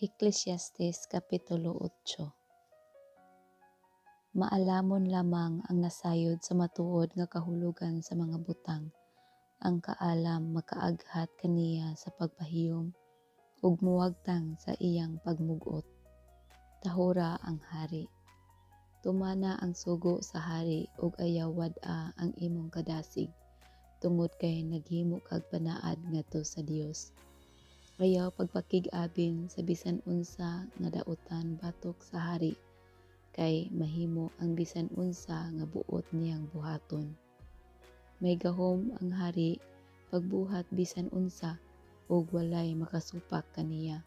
Eklesiastes Kapitulo 8. Maalamon lamang ang nasayod sa matuod nga kahulugan sa mga butang. Ang kaalam makaaghat kaniya sa pagpahiyom ug muwagtang sa iyang pagmug-ot. Tahura ang hari. Tumana ang sugo sa hari ug ayaw wad-a ang imong kadasig, tungod kay naghimo kag panaad ngadto sa Dios. Ayaw pagpakig-abin sa bisan unsa nga dautan batok sa hari, kay mahimo ang bisan unsa nga buot niyang buhaton. May gahom ang hari pagbuhat bisan unsa ug walay makasupak kaniya.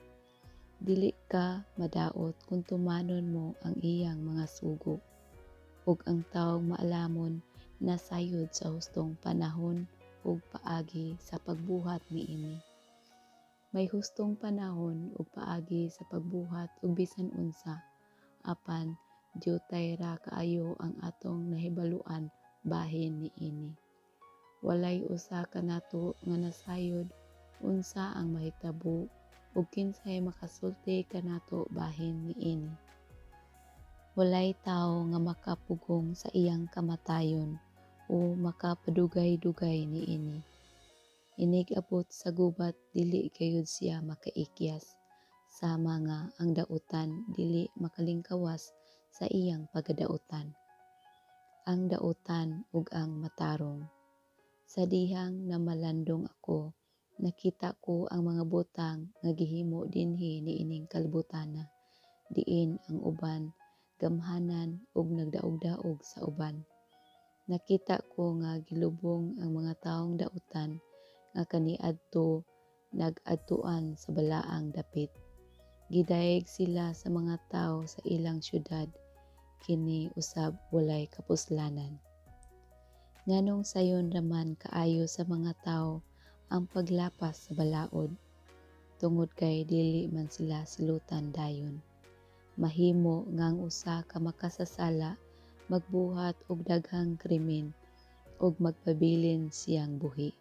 Dili ka madaot kon tumanon mo ang iyang mga sugo. Ug ang tawong maalamon nasayod sa hustong panahon ug paagi sa pagbuhat niini. May hustong panahon ug paagi sa pagbuhat og bisan unsa, apan diutay ra kaayo ang atong nahibaluan bahin niini. Walay usa kanato nga nasayod unsa ang mahitabo ug kinsay makasulti kanato bahin niini. Walay tawo nga makapugong sa iyang kamatayon o makapadugay-dugay niini. Inig-abot sa gubat dili gayud siya makaikyas, sama nga ang dautan dili makalingkawas sa iyang pagkadautan. Ang dautan ug ang matarong. Sa dihang namalandong ako, nakita ko ang mga butang nga gihimo dinhi niining kalibotana, diin ang uban gamhanan ug nagdaogdaog sa uban. Nakita ko nga gilubong ang mga tawong dautan nga kaniadto nag-adtuan sa balaang dapit. Gidayeg sila sa mga tawo sa ilang syudad, kini usab walay kapuslanan. Nganong sayon ra man kaayo sa mga tawo ang paglapas sa balaod? Tungod kay dili man sila silutan dayon. Mahimo nga ang usa ka makasasala magbuhat og daghang krimen ug magpabilin siyang buhi.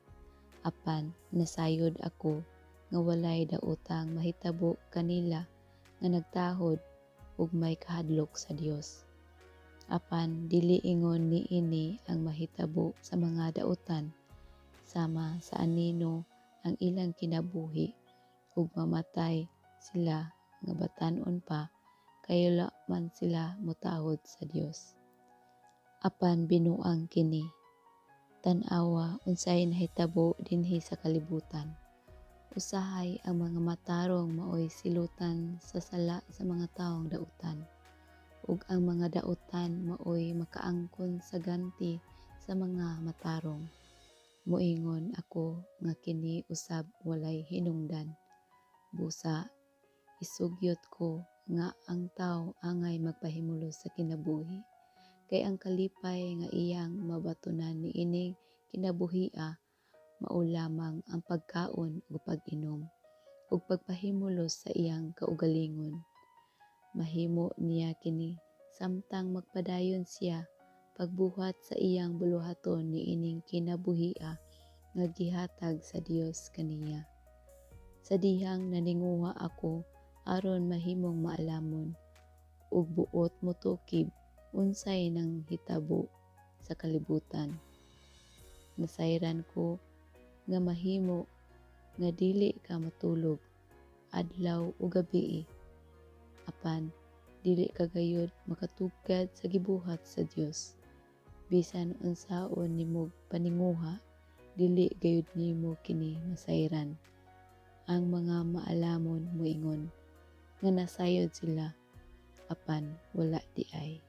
Apan nasayod ako nga walay daotang mahitabo kanila nga nagtahod ug may kahadlok sa Dios. Apan dili ingon niini ang mahitabo sa mga dautan, sama sa anino ang ilang kinabuhi ug mamatay sila nga batan-on pa kay wala man sila motahod sa Dios. Apan binuang kini. Tan-awa unsay nahitabo dinhi sa kalibutan. Usahay ang mga matarong maoy silutan sa sala sa mga tawong dautan, ug ang mga dautan maoy makaangkon sa ganti sa mga matarong. Moingon ako nga kini usab walay hinungdan. Busa, isugyot ko nga ang tawo angay magpahimulos sa kinabuhi, kay ang kalipay nga iyang mabatonan niining kinabuhia mao lamang ang pagkaon ug pag-inom, ug pagpahimulos sa iyang kaugalingon. Mahimo niya kini samtang magpadayon siya pagbuhat sa iyang buluhaton niining kinabuhia nga gihatag sa Dios kaniya. Sa dihang naninguha ako aron mahimong maalamon, ug buot motukib unsay nanghitabo sa kalibutan, nasayran ko nga mahimo nga dili ka matulog adlaw o gabii, apan dili ka gayud makatugkad sa gibuhat sa Dios. Bisan unsaon nimog paninguha, dili gayud nimo kini masayran. Ang mga maalamon moingon nga nasayod sila, apan wala diay.